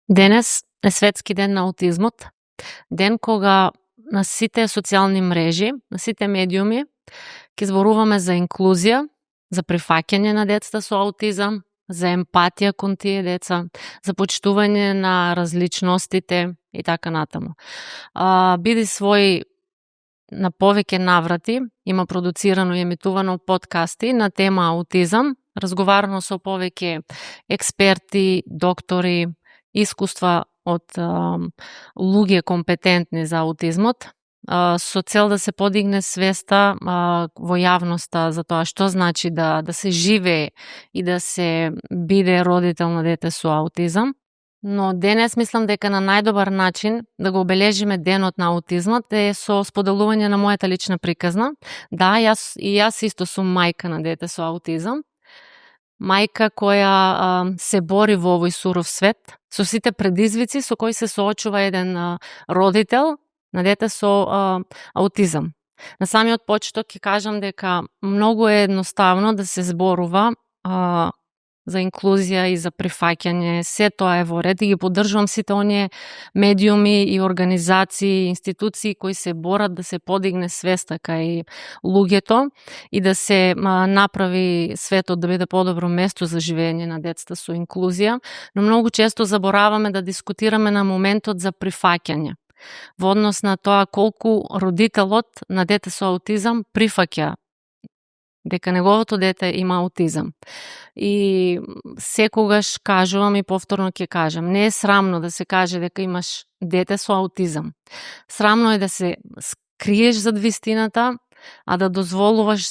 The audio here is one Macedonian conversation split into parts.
Денес е светски ден на аутизмот, ден кога на сите социјални мрежи, на сите медиуми, ќе зборуваме за инклузија, за прифаќање на децата со аутизам, за емпатија кон тие деца, за почитување на различностите и така натаму. Биди свој на повеќе наврати има продуцирано и емитувано подкасти на тема аутизам, разговарано со повеќе експерти, доктори, искуства од луѓе компетентни за аутизмот, со цел да се подигне свеста во јавноста за тоа што значи да се живее и да се биде родител на дете со аутизам. Но денес мислам дека на најдобар начин да го обележиме денот на аутизмот е со споделување на мојата лична приказна. Да, јас исто сум мајка на дете со аутизам. Мајка која се бори во овој суров свет со сите предизвици со кои се соочува еден родител на дете со аутизам. На самиот почеток ќе кажам дека многу е едноставно да се зборува за инклузија и за прифаќање, се тоа е во ред и ги поддржувам сите оние медиуми и организации, институции кои се борат да се подигне свеста кај луѓето и да се направи светот да биде подобро место за живење на децата со инклузија, но многу често забораваме да дискутираме на моментот за прифаќање во однос на тоа колку родителот на дете со аутизам прифаќа дека неговото дете има аутизам. И секогаш кажувам и повторно ќе кажам, не е срамно да се каже дека имаш дете со аутизам. Срамно е да се скриеш зад вистината, а да дозволуваш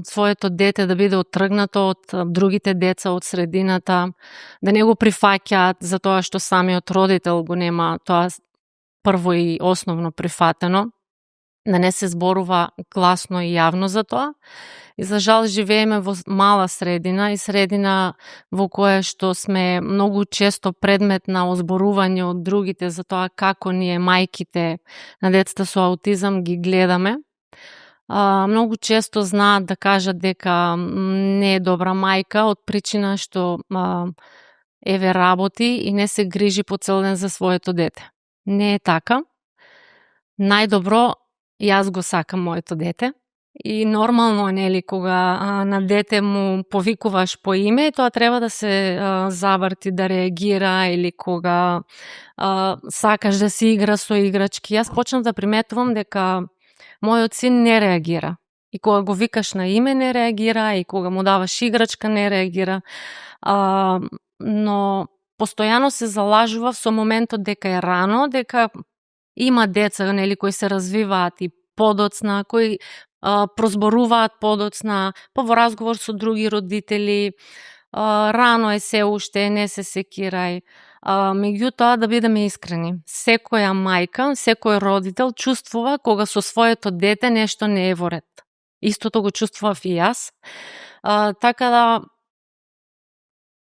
своето дете да биде оттргнато од другите деца од средината, да не го прифаќаат за тоа што самиот родител го нема тоа прво и основно прифатено, да не се зборува гласно и јавно за тоа. И за жал живееме во мала средина и средина во која што сме многу често предмет на озборување од другите за тоа како ние мајките на децата со аутизам ги гледаме. Многу често знаат да кажат дека не е добра мајка од причина што еве работи и не се грижи по цел ден за своето дете. Не е така. Најдобро јас го сакам моето дете. И нормално е, нели, кога на дете му повикуваш по име, тоа треба да се заврти, да реагира, или кога сакаш да си игра со играчки. Јас почнав да приметувам дека мојот син не реагира. И кога го викаш на име не реагира, и кога му даваш играчка не реагира. Но постојано се залажував со моментот дека е рано, дека има деца, нели, кои се развиваат и подоцна, кои прозборуваат подоцна, па во разговор со други родители, рано е се уште, не се секирај. Меѓутоа, да бидеме искрени, секоја мајка, секој родител чувствува кога со своето дете нешто не е во ред. Истото го чувствував и јас. Така да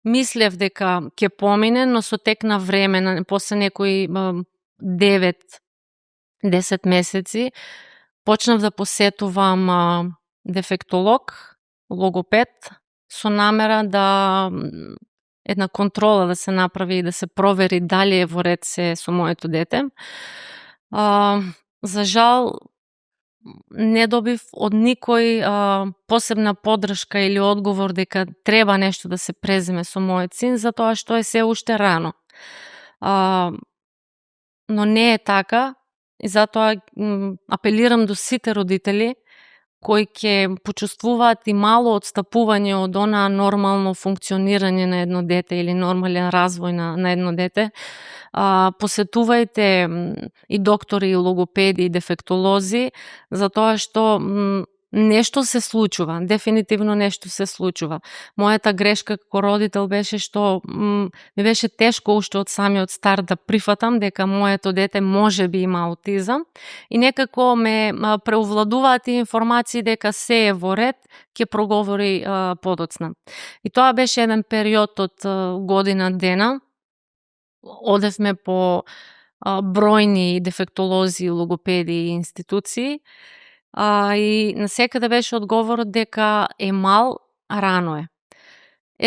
мислев дека ќе помине, но со тек на време, после некои 9-10 месеци, почнав да посетувам дефектолог, логопед, со намера да една контрола да се направи и да се провери дали е во ред се со моето дете. За жал, не добив од никој посебна поддршка или одговор дека треба нешто да се преземе со мојот син, затоа што е се уште рано. Но не е така, и затоа апелирам до сите родители кои ќе почувствуваат и мало отстапување од она нормално функционирање на едно дете или нормален развој на едно дете. Посетувајте и доктори, и логопеди, и дефектолози, затоа што нешто се случува, дефинитивно нешто се случува. Мојата грешка како родител беше што ми беше тешко уште од самиот старт да прифатам дека моето дете може би има аутизам и некако ме преовладуваат и информации дека се е во ред, ќе проговори подоцна. И тоа беше еден период од година дена. Одевме по бројни дефектолози, логопеди и институции, и насекаде беше одговорот дека е мал, рано е.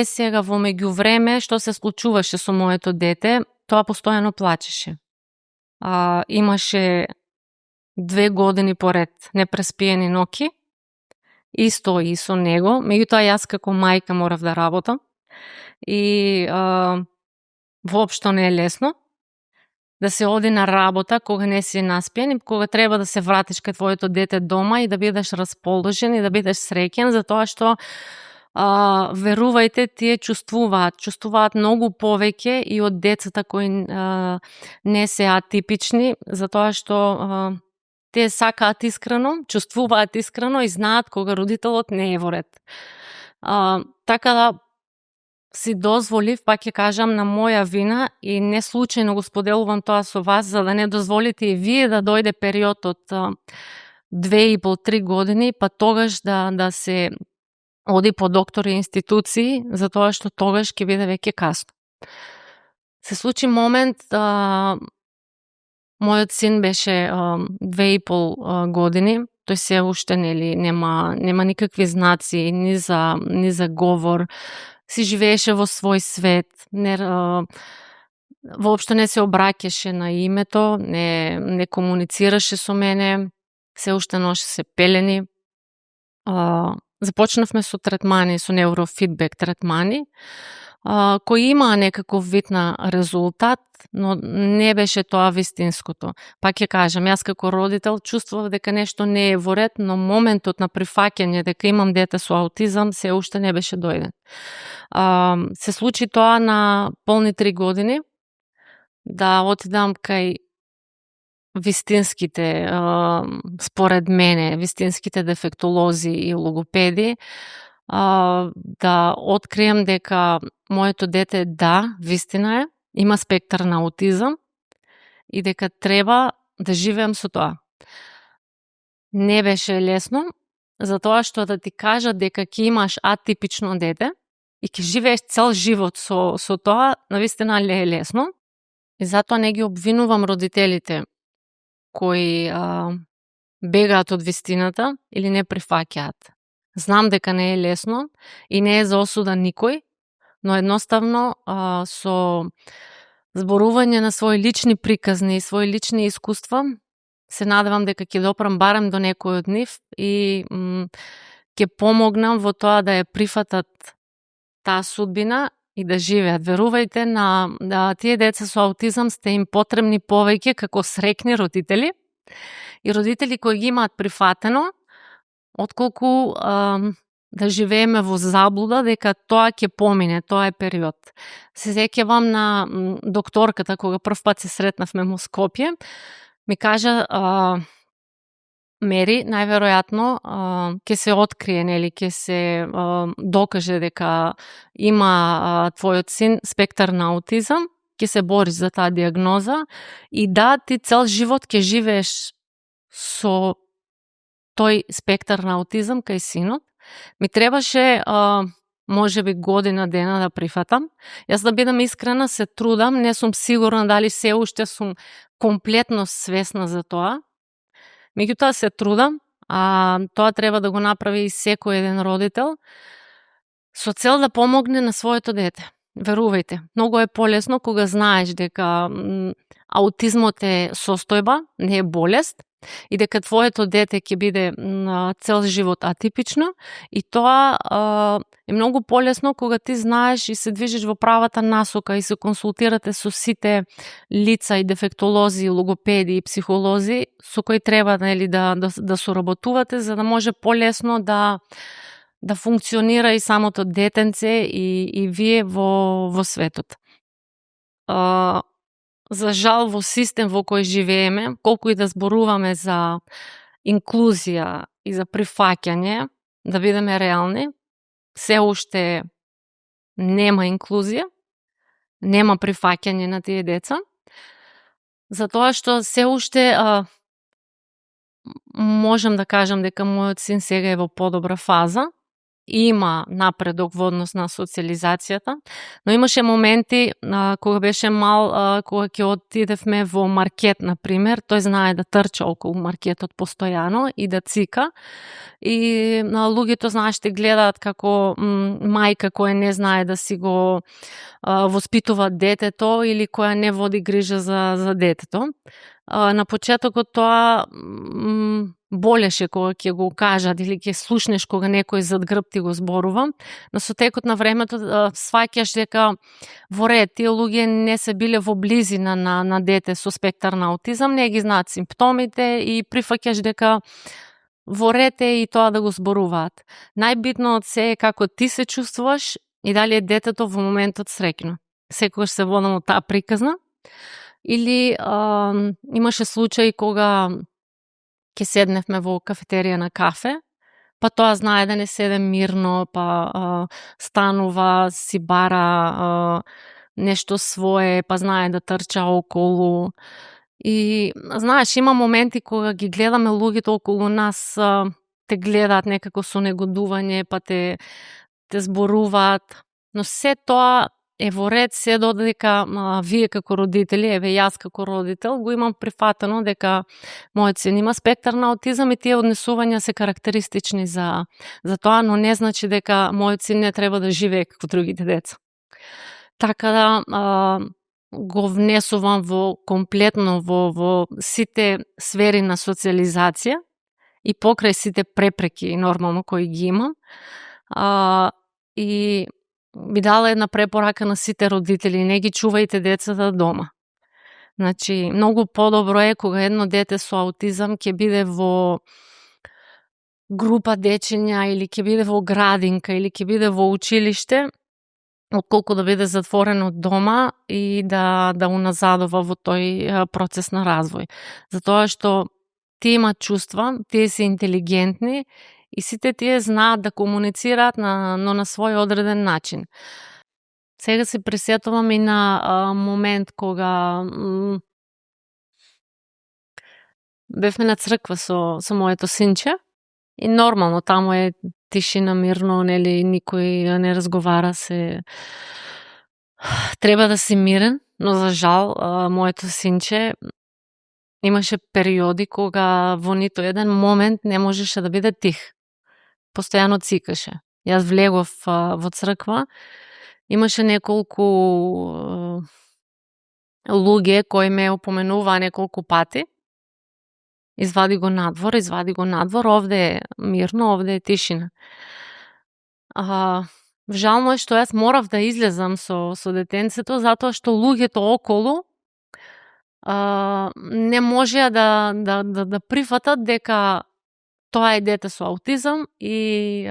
Сега во меѓувреме што се случуваше со моето дете, тоа постојано плачеше. Имаше 2 години поред непреспиени ноќи, исто и со него, меѓутоа јас како мајка морав да работам и воопшто не е лесно да се оди на работа кога не си наспиен и кога треба да се вратиш кај твоето дете дома и да бидеш расположен и да бидеш среќен, затоа што верувајте, тие чувствуваат многу повеќе и од децата кои не се атипични, затоа што тие сакаат искрено, чувствуваат искрено и знаат кога родителот не е во ред. Така да си дозволив, пак ќе кажам, на моја вина и не случајно го споделувам тоа со вас, за да не дозволите и вие да дојде период од 2,5-3 години, па тогаш да се оди по доктори и институции, затоа што тогаш ќе биде веќе касно. Се случи момент, мојот син беше 2,5 години, тој се уште нема никакви знаци ни за говор, си живееше во свој свет, воопшто не се обраќаше на името, не комуницираше со мене, се уште носеше пелени. Започнавме со третмани, со неврофидбек третмани, кои имаа некаков вид на резултат, но не беше тоа вистинското. Пак ќе кажам, јас како родител чувствував дека нешто не е во ред, но моментот на прифаќање дека имам дете со аутизам се уште не беше дојден. Се случи тоа на полни 3 години, да отидам кај вистинските, според мене, вистинските дефектолози и логопеди, да открием дека моето дете, вистина е, има спектар на аутизам и дека треба да живеам со тоа. Не беше лесно, затоа што да ти кажат дека ќе имаш атипично дете и ќе живееш цел живот со тоа, навистина не е лесно. И затоа не ги обвинувам родителите кои бегаат од вистината или не прифаќаат. Знам дека не е лесно и не е за осуда никој, но едноставно со зборување на своји лични приказни и своји лични искуства се надевам дека ќе допрам барем до некој од нив и ќе помогнам во тоа да ја прифатат таа судбина и да живеат. Верувајте, на тие деца со аутизам сте им потребни повеќе како среќни родители и родители кои ги имаат прифатено, отколку да живееме во заблуда дека тоа ќе помине, тоа е период. Се сеќавам на докторката кога прв пат се сретнавме во Скопје, ми кажа Мери, најверојатно ќе се открие, ќе се докаже дека има твојот син спектар на аутизам, ќе се бориш за таа диагноза и ти цел живот ќе живееш со тој спектар на аутизам кај синот. Ми требаше можеби година дена да прифатам. Јас да бидам искрена се трудам, не сум сигурна дали се уште сум комплетно свесна за тоа. Меѓутоа се трудам, тоа треба да го направи и секој еден родител со цел да помогне на своето дете. Верувајте, многу е полесно кога знаеш дека аутизмот е состојба, не е болест, и дека твоето дете ќе биде цел живот атипично, и тоа е многу полесно кога ти знаеш и се движиш во правата насока и се консултирате со сите лица и дефектолози, логопеди и психолози со кои треба да соработувате за да може полесно да функционира и самото детенце и вие во светот. За жал, во систем во кој живееме, колку и да зборуваме за инклузија и за прифаќање, да бидеме реални, се уште нема инклузија, нема прифаќање на тие деца, затоа што се уште можам да кажам дека мојот син сега е во подобра фаза има напредок во однос на социализацијата, но имаше моменти кога беше мал, кога ќе отидевме во маркет, например, тој знае да трча околу маркетот постојано и да цика. И луѓето, знаеш, те гледаат како мајка која не знае да си го воспитува детето или која не води грижа за детето. На почетокот тоа болеше кога ќе го кажат или ќе слушнеш кога некој зад грб ти го зборува, но со текот на времето сваќаш дека во ред тие луѓе не се биле во близина на дете со спектар на аутизам, не ги знаат симптомите и прифаќаш дека во ред е и тоа да го зборуваат. Најбитно од се е како ти се чувствуваш и дали е детето во моментот среќно. Секогаш се водам од таа приказна. Или имаше случаи кога ќе седневме во кафетерија на кафе, па тоа знае да не седе мирно, па станува, си бара нешто свое, па знае да трча околу. И, знаеш, има моменти кога ги гледаме луѓето околу нас, те гледаат некако со негодување, па те зборуваат, но се тоа е во ред се додека вие како родители, еве јас како родител, го имам прифатено дека мојот син има спектар на аутизам и тие однесувања се карактеристични за тоа, но не значи дека мојот син не треба да живее како другите деца. Така да го внесувам комплетно во сите сфери на социализација и покрај сите препреки нормално кои ги имам. И би дала една препорака на сите родители: не ги чувајте децата дома. Значи, многу подобро е кога едно дете со аутизам ќе биде во група дечиња или ќе биде во градинка или ќе биде во училиште, отколку да биде затворен од дома и да уназадува во тој процес на развој. Затоа што тие имаат чувства, тие се интелигентни и сите тие знаат да комуницираат, но на свој одреден начин. Сега се присетувам и на момент кога бевме на црква со моето синче и нормално таму е тишина, мирно, нели, никој не разговара се. Треба да си мирен, но за жал моето синче имаше периоди кога во ниту еден момент не можеше да биде тих. Постојано цикаше. Јас влегов во црква, имаше неколку луѓе кои ме опоменуваа неколку пати. Извади го надвор, овде е мирно, овде е тишина. Жално е што јас морав да излезам со детенцето, затоа што луѓето околу не можеа да прифатат дека тоа е дете со аутизам и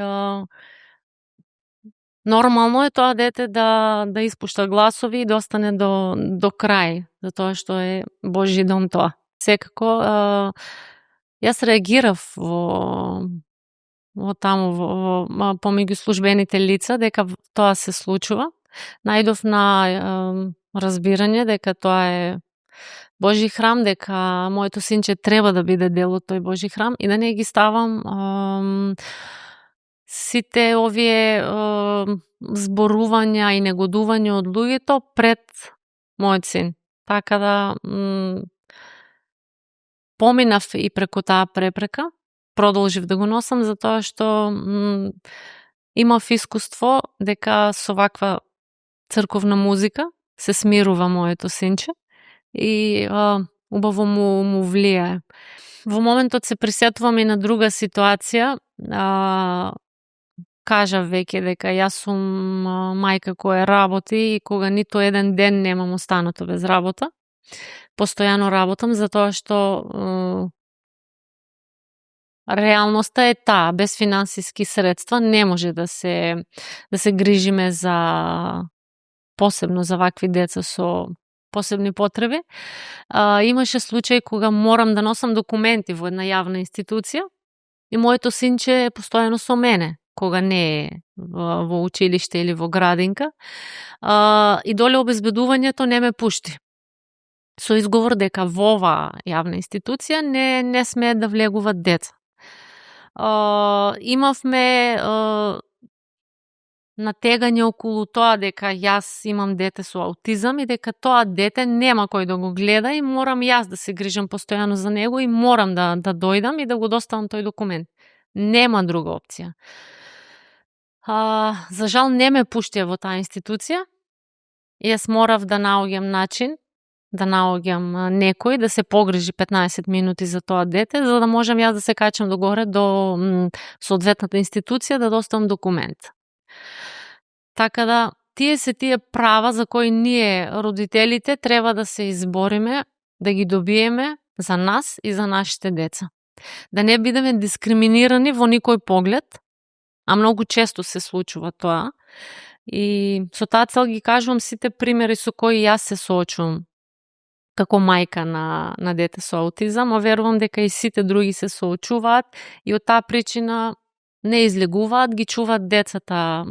нормално е тоа дете да испушта гласови и да остане до крај, затоа што е Божји дом тоа. Секако, јас реагирав во таму, помеѓу службените лица, дека тоа се случува. Најдов на разбирање дека тоа е Божји храм, дека моето синче треба да биде дел од тој Божји храм и да не ги ставам сите овие зборувања и негодување од луѓето пред мојот син. Така да поминав и преку таа препрека, продолжив да го носам затоа што имав искуство дека со ваква црковна музика се смирува моето синче и убаво му влијае. Во моментот се присетувам и на друга ситуација. Кажав веќе дека јас сум мајка која работи и кога ниту еден ден немам останато без работа. Постојано работам затоа што реалноста е таа, без финансиски средства не може да се грижиме посебно за вакви деца со посебни потреби. Имаше случај кога морам да носам документи во една јавна институција и моето синче е постојано со мене, кога не е во училиште или во градинка. И доле обезбедувањето не ме пушти. Со изговор дека во оваа јавна институција не смеат да влегуваат деца. Имавме натегање околу тоа дека јас имам дете со аутизам и дека тоа дете нема кој да го гледа и морам јас да се грижам постојано за него и морам да дојдам и да го доставам тој документ. Нема друга опција. За жал не ме пуштија во таа институција. Јас морав да наоѓам начин, да наоѓам некој да се погрижи 15 минути за тоа дете, за да можам јас да се качам догоре до соодветната институција да доставам документ. Така да, тие се тие права за кои ние, родителите, треба да се избориме, да ги добиеме за нас и за нашите деца. Да не бидеме дискриминирани во никој поглед, а многу често се случува тоа. И со таа цел ги кажувам сите примери со кои јас се соочувам како мајка на дете со аутизам, а верувам дека и сите други се соочуваат и од таа причина не излегуваат, ги чуваат децата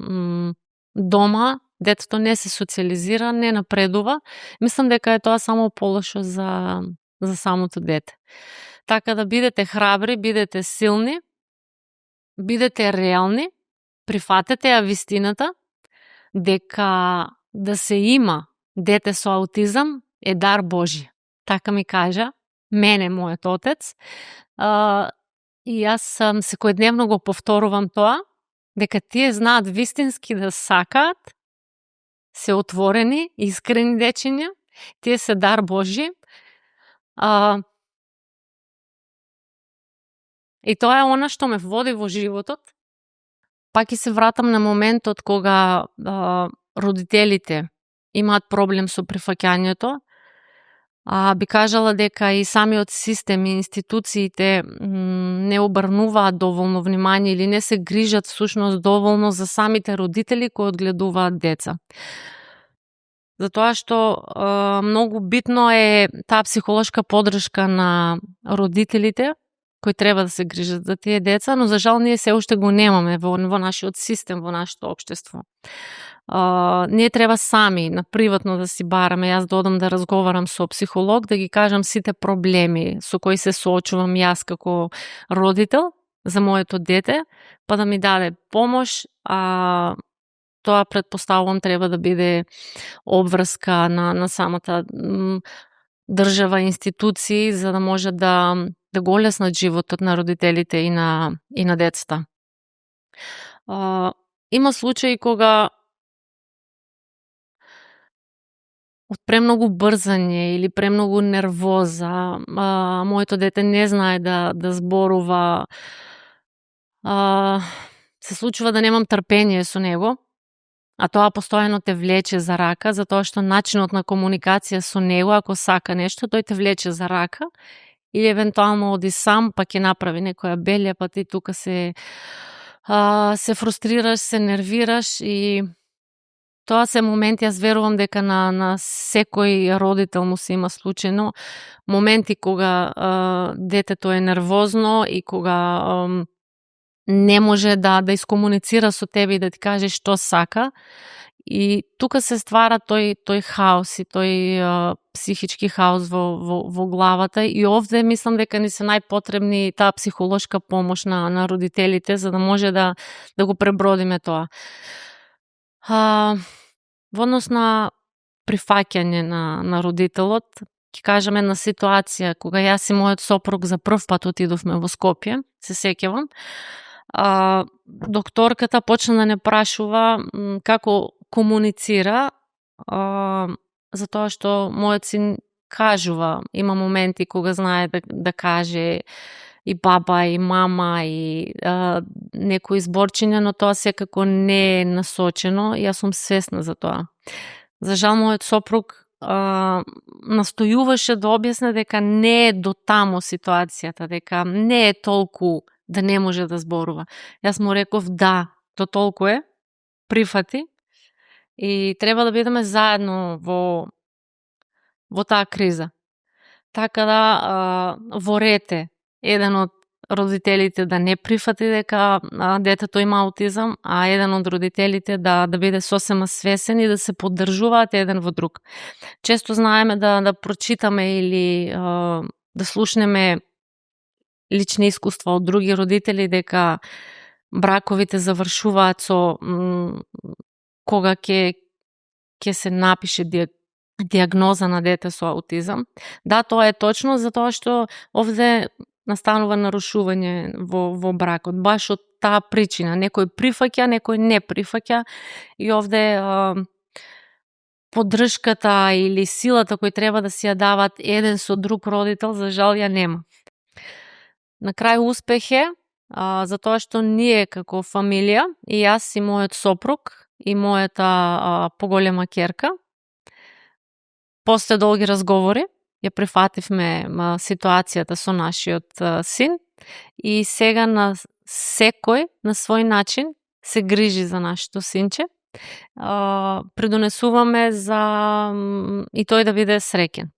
дома, детето не се социализира, не напредува. Мислам дека е тоа само полошо за самото дете. Така да бидете храбри, бидете силни, бидете реални, прифатете ја вистината дека да се има дете со аутизам е дар Божи. Така ми кажа мене мојот отец. И јас секојдневно го повторувам тоа, дека тие знаат вистински да сакаат, се отворени, искрени дечиња, тие се дар Божи. И тоа е она што ме води во животот. Пак и се вратам на моментот кога родителите имаат проблем со прифаќањето. Би кажала дека и самиот систем и институциите не обрнуваат доволно внимание или не се грижат всушност доволно за самите родители кои одгледуваат деца. Затоа што многу битно е таа психолошка поддршка на родителите кои треба да се грижат за тие деца, но за жал ние се уште го немаме во нашиот систем, во нашето општество. Ние треба сами, на приватно да си бараме, јас да одам да разговарам со психолог, да ги кажам сите проблеми со кои се соочувам јас како родител за моето дете, па да ми даде помош, тоа предпоставувам треба да биде обврска на самата држава, институции, за да може да го олеснат животот на родителите и на децата. Има случаи кога од премногу брзање или премногу нервоза, моето дете не знае да зборува, се случува да немам трпение со него, а тоа постојано те влече за рака, затоа што начинот на комуникација со него, ако сака нешто, тој те влече за рака, или евентуално оди сам, па ќе направи некоја белја, па ти тука се фрустрираш, се нервираш и тоа се моменти, јас верувам дека на секој родител му се има случајно моменти кога детето е нервозно и кога не може да искомуницира со тебе и да ти каже што сака. И тука се ствара тој хаос и тој психички хаос во главата, и овде мислам дека ни се најпотребни таа психолошка помош на родителите за да може да го пребродиме тоа. Во однос на прифаќање на родителот, ќе кажам една ситуација кога јас и мојот сопруг за прв пат отидовме во Скопје, се сеќавам. Докторката почна да не прашува како комуницира, затоа што мојот син кажува, има моменти кога знае да каже и баба, и мама, и некои зборчиња, но тоа секако не е насочено, и јас сум свесна за тоа. За жал, мојот сопруг настојуваше да објасне дека не е до тамо ситуацијата, дека не е толку да не може да зборува. Јас му реков да, то толку е, прифати, и треба да бидеме заедно во таа криза. Така да, во рете, еден од родителите да не прифати дека детето има аутизам, а еден од родителите да биде сосема свесен и да се поддржуваат еден во друг. Често знаеме да прочитаме или да слушнеме лични искуства од други родители дека браковите завршуваат со кога ќе се напише диагноза на дете со аутизам. Да, тоа е точно, затоа што овде настанува нарушување во бракот. Баш од таа причина. Некој прифаќа, некој не прифаќа и овде поддршката или силата кој треба да си ја дават еден со друг родител, за жал ја нема. На крај успех е, затоа што ние како фамилија, и јас и мојот сопруг и мојата поголема ќерка, после долги разговори, ја прифативме ситуацијата со нашиот син и сега на секој на свој начин се грижи за нашето синче. Придонесуваме за и тој да биде среќен.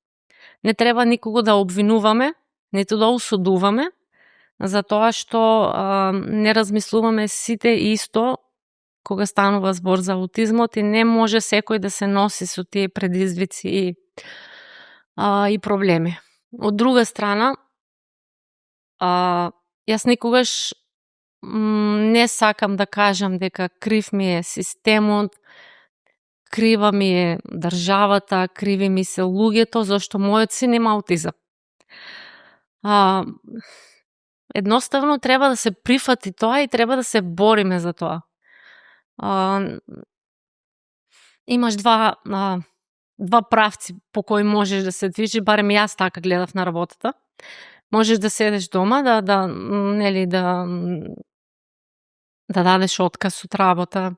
Не треба никого да обвинуваме, ниту да осудуваме, затоа што не размислуваме сите исто кога станува збор за аутизмот и не може секој да се носи со тие предизвици и проблеми. Од друга страна, јас никогаш не сакам да кажам дека крив ми е системот, крива ми е државата, криви ми се луѓето, зашто мојот син има аутизам. Едноставно треба да се прифати тоа и треба да се бориме за тоа. Имаш два правци по кои можеш да се движи, барем јас така гледав на работата. Можеш да седеш дома, да дадеш отказ од работа,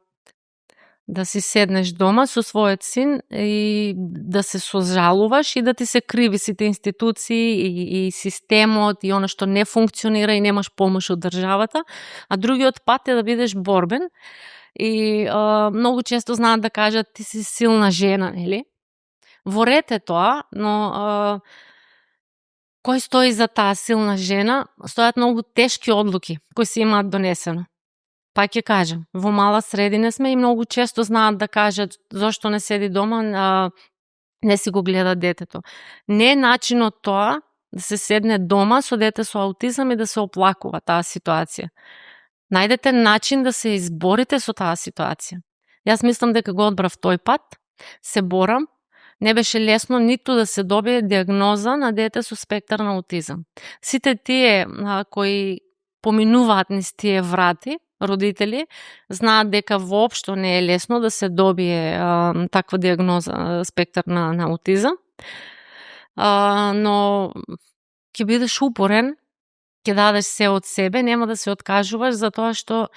да си седнеш дома со својот син и да се сожалуваш и да ти се криви сите институции и системот и она што не функционира и немаш помош од државата, а другиот пат е да бидеш борбен и многу често знаат да кажат ти си силна жена, нели? Во ред е тоа, но кој стои за таа силна жена? Стојат многу тешки одлуки кои се имаат донесено. Па ќе кажам, во мала средина сме и многу често знаат да кажат зошто не седи дома, не си го гледа детето. Не е начинот тоа да се седне дома со дете со аутизам и да се оплакува таа ситуација. Најдете начин да се изборите со таа ситуација. Јас мислам дека го одбрав тој пат, се борам, не беше лесно ниту да се добие диагноза на дете со спектар на аутизам. Сите тие кои поминуваат низ тие врати, родители, знаат дека воопшто не е лесно да се добие таква диагноза спектар на аутизам, но ќе бидеш упорен, ќе дадеш се од себе, нема да се откажуваш, затоа што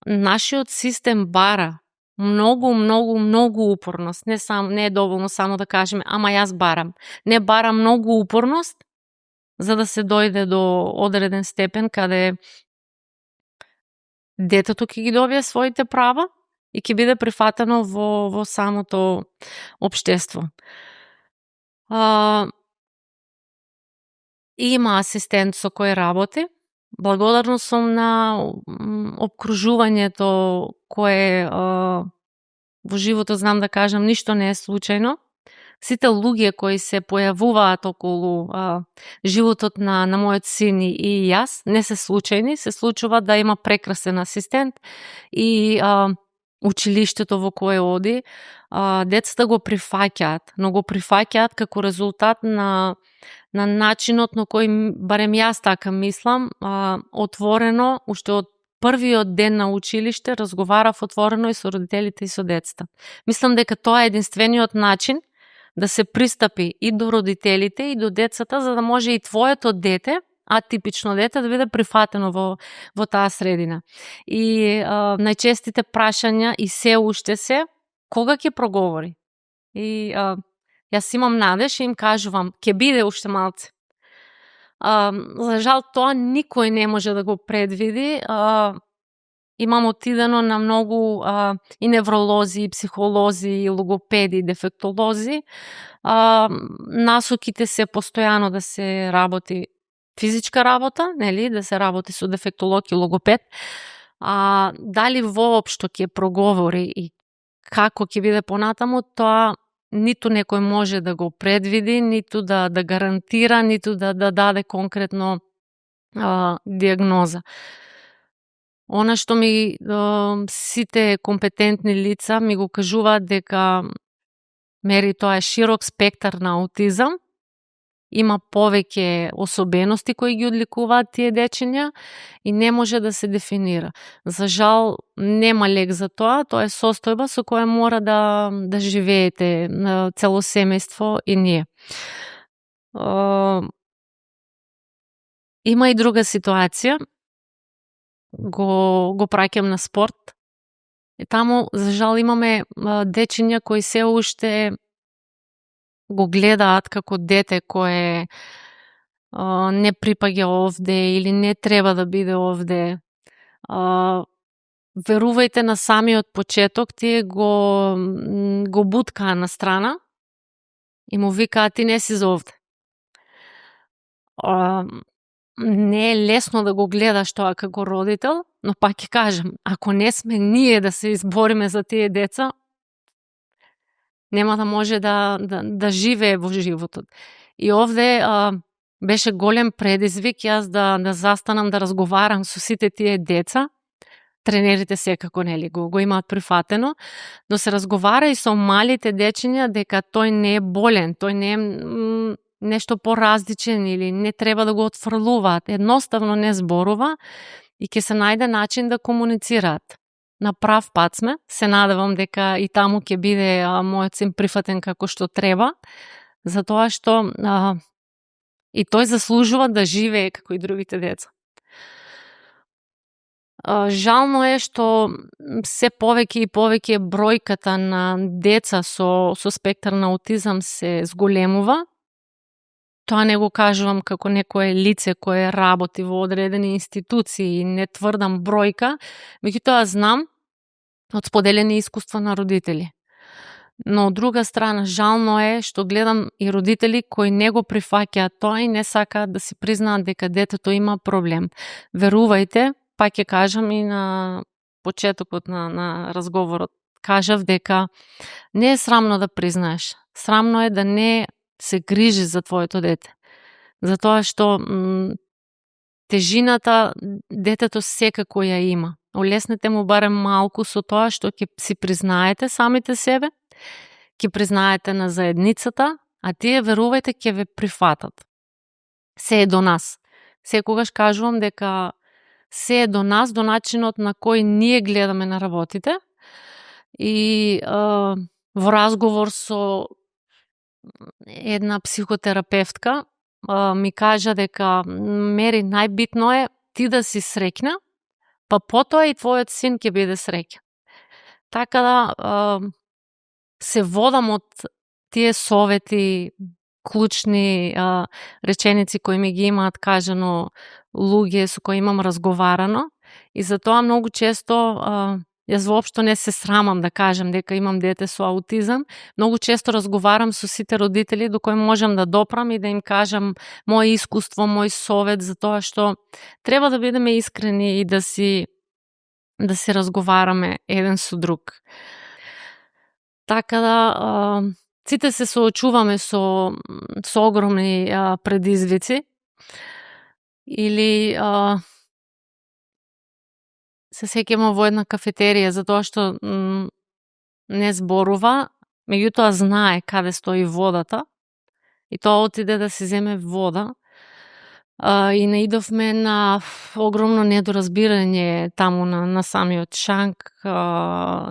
нашиот систем бара многу упорност. Не е доволно само да кажеме, ама јас барам. Не, бара многу упорност за да се дојде до одреден степен каде детето ќе ги добие своите права и ќе биде прифатено во самото општество. Има асистент со кој работи. Благодарна сум на обкружувањето кое во животот знам да кажам ништо не е случајно. Сите луѓе кои се појавуваат околу животот на мојот син и јас не се случајни, се случува да има прекрасен асистент и училиштето во кое оди, децата го прифаќаат, но го прифаќаат како резултат на начинот на кој, барем јас така мислам, отворено, уште од првиот ден на училиште, разговарав отворено и со родителите и со децата. Мислам дека тоа е единствениот начин да се пристапи и до родителите и до децата, за да може и твоето дете, атипично дете, да биде прифатено во таа средина. И најчестите прашања и се уште се, кога ќе проговори? И јас имам надеж и им кажувам, ќе биде уште малце. За жал, тоа никој не може да го предвиди. Имам отидено на многу и невролози, и психолози, и логопеди, и дефектолози. Насоките се постојано да се работи физичка работа, нели, да се работи со дефектолог и логопед. Дали воопшто ќе проговори и како ќе биде понатаму, тоа ниту некој може да го предвиди, ниту да гарантира, ниту да даде конкретно диагноза. Она што ми сите компетентни лица ми го кажуваат дека Мери, тоа е широк спектар на аутизам, има повеќе особености кои ги одликуваат тие дечиња и не може да се дефинира. За жал, нема лек за тоа е состојба со која мора да живеете на цело семејство и ние. Има и друга ситуација, го праќам на спорт. И таму, за жал, имаме дечиња кои се уште го гледаат како дете кое не припаѓа овде или не треба да биде овде. Верувајте, на самиот почеток тие го буткаа на страна и му викаат ти не си за овде. Не е лесно да го гледаш тоа како родител, но пак ќе кажам, ако не сме ние да се избориме за тие деца, нема да може да живее во животот. И овде беше голем предизвик јас да застанам да разговарам со сите тие деца. Тренерите секако нели го имаат прифатено, но се разговара и со малите дечиња дека тој не е болен, тој не е нешто поразличен или не треба да го отфрлуваат. Едноставно не зборува и ќе се најде начин да комуницираат. На прав пат сме, се надевам дека и таму ќе биде мојот син прифатен како што треба, затоа што и тој заслужува да живее како и другите деца. Жално е што се повеќе и повеќе бројката на деца со спектар на аутизам се зголемува. Тоа не го кажувам како некое лице кое работи во одредени институции и не тврдам бројка, меѓутоа знам од споделени искуства на родители. Но од друга страна, жално е што гледам и родители кои не го прифаќаат тоа и не сакаат да си признаат дека детето има проблем. Верувајте, пак ќе кажам и на почетокот на разговорот, кажав дека не е срамно да признаеш. Срамно е да не се грижи за твоето дете. Затоа што тежината детето секако ја има. Олеснете му барем малку со тоа што ќе си признаете самите себе, ќе признаете на заедницата, а тие, верувајте, ќе ве прифатат. Се е до нас. Секогаш кажувам дека се е до нас, до начинот на кој ние гледаме на работите и во разговор со една психотерапевтка ми кажа дека Мери, најбитно е ти да си среќна, па потоа и твојот син ќе биде среќен. Така да се водам од тие совети, клучни реченици кои ми ги имаат кажано луѓе со кои имам разговарано и затоа многу често јас воопшто не се срамам да кажам дека имам дете со аутизам. Многу често разговарам со сите родители до кои можам да допрам и да им кажам моје искуство, мој совет, за тоа што треба да бидеме искрени и да си разговараме еден со друг. Така да сите се соочуваме со огромни предизвици или се сеќавам во една кафетерија затоа што не зборува, меѓутоа знае каде стои водата и тоа отиде да си земе вода и наидовме на огромно недоразбирање таму на самиот шанк,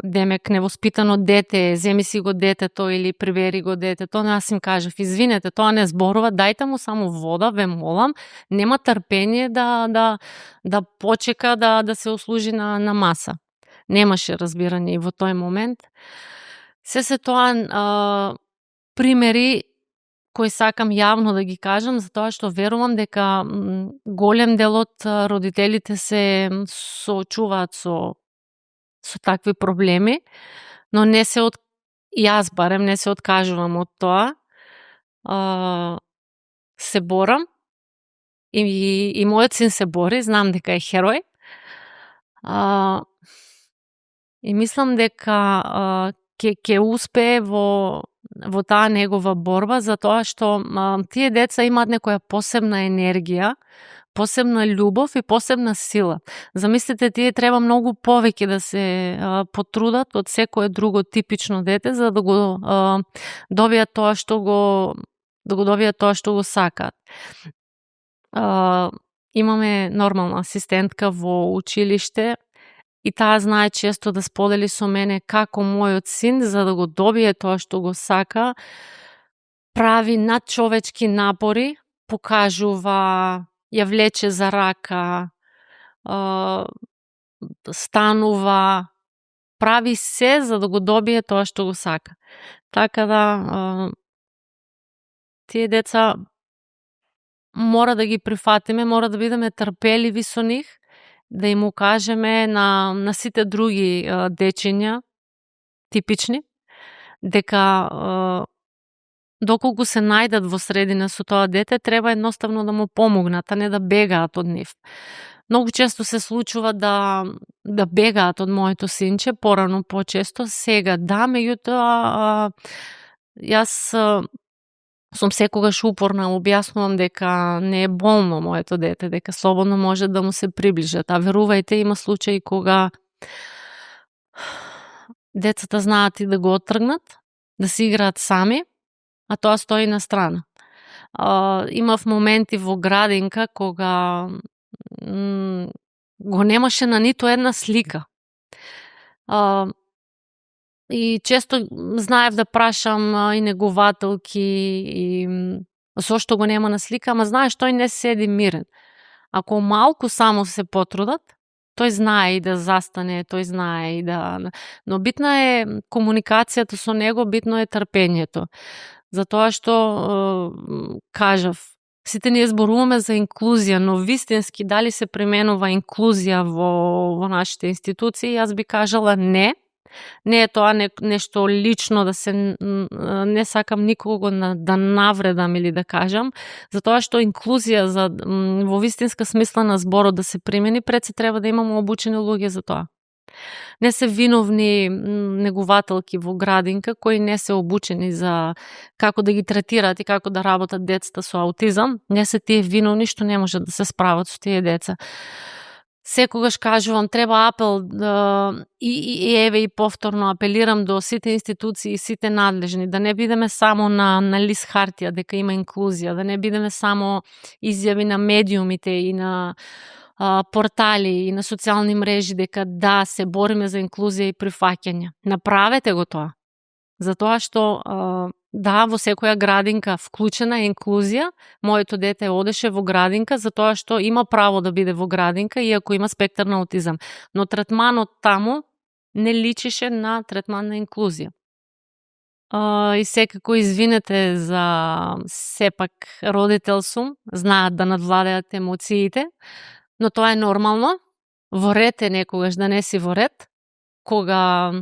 демек невоспитано дете, земи си го детето или прибери го детето, но јас им кажав, извинете, тоа не зборува, дајте му само вода, ве молам, нема трпение да почека да се услужи на маса. Немаше разбирање и во тој момент. Се тоа примери кои сакам јавно да ги кажам, затоа што верувам дека голем дел од родителите се соочуваат со такви проблеми, но јас барем не се откажувам од тоа. Се борам и мојот син се бори, знам дека е херој. И мислам дека ќе успее во таа негова борба, затоа што тие деца имаат некоја посебна енергија, посебна љубов и посебна сила. Замислите, тие треба многу повеќе да се потрудат од секое друго типично дете за да го добијат тоа што го сакаат. Имаме нормална асистентка во училиште и таа знае често да сподели со мене како мојот син, за да го добие тоа што го сака, прави надчовечки напори, покажува, ја влече за рака, станува, прави се за да го добие тоа што го сака. Така да, тие деца мора да ги прифатиме, мора да бидеме трпеливи со нив, да им укажеме на сите други дечиња, типични, дека доколку се најдат во средина со тоа дете, треба едноставно да му помогнат, а не да бегаат од нив. Многу често се случува да бегаат од моето синче, порано почесто, сега да, меѓутоа јас сум секогаш упорна, објаснувам дека не е болно моето дете, дека слободно може да му се приближат. А верувајте, има случаи кога децата знаат и да го оттргнат, да си играат сами, а тоа стои на страна. Имав моменти во градинка кога го немаше на ниту една слика. И често знаев да прашам и негователки и зошто го нема на слика, ама знаеш, тој не седи мирен. Ако малку само се потрудат, тој знае и да застане, тој знае и да... Но битна е комуникацијата со него, битно е трпењето. Затоа што, кажав, сите ние зборуваме за инклузија, но вистински дали се применува инклузија во нашите институции, јас би кажала не. Не е тоа нешто лично да се... Не сакам никого да навредам или да кажам, затоа што инклузија во вистинска смисла на зборот да се примени, пред се треба да имаме обучени луѓе за тоа. Не се виновни негователки во градинка кои не се обучени за како да ги третираат и како да работат децата со аутизам. Не се тие виновни што не можат да се справат со тие деца. Секогаш кажувам, треба апел и еве и повторно апелирам до сите институции и сите надлежни, да не бидеме само на лист хартија дека има инклузија, да не бидеме само изјави на медиумите и на портали и на социјални мрежи дека да, се бориме за инклузија и прифаќање. Направете го тоа. Затоа што да, во секоја градинка вклучена е инклузија. Моето дете одеше во градинка затоа што има право да биде во градинка иако има спектар на аутизам. Но третманот таму не личише на третман на инклузија. И секако извинете за сепак родител сум, знаат да надвладеат емоциите, но тоа е нормално. Во ред е некогаш да не си во ред, кога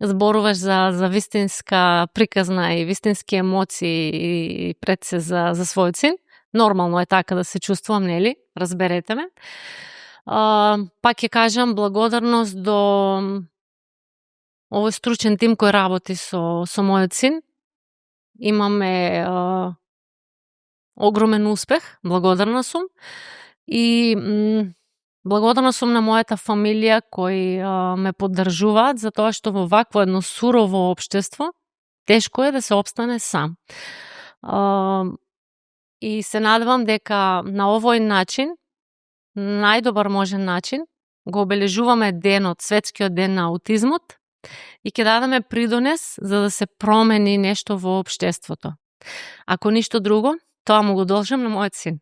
зборуваш за вистинска приказна и вистински емоции и пред се за својот син. Нормално е така да се чувствувам, нели? Разберете ме. Пак ќе кажам благодарност до овој стручен тим кој работи со мојот син. Имаме огромен успех, благодарна сум. И благодарна сум на мојата фамилија кои ме поддржуваат, затоа што во вакво едно сурово општество тешко е да се опстане сам. И се надевам дека на овој начин, најдобар можен начин, го обележуваме денот, светскиот ден на аутизмот и ќе дадеме придонес за да се промени нешто во општеството. Ако ништо друго, тоа му го должам на мојот син.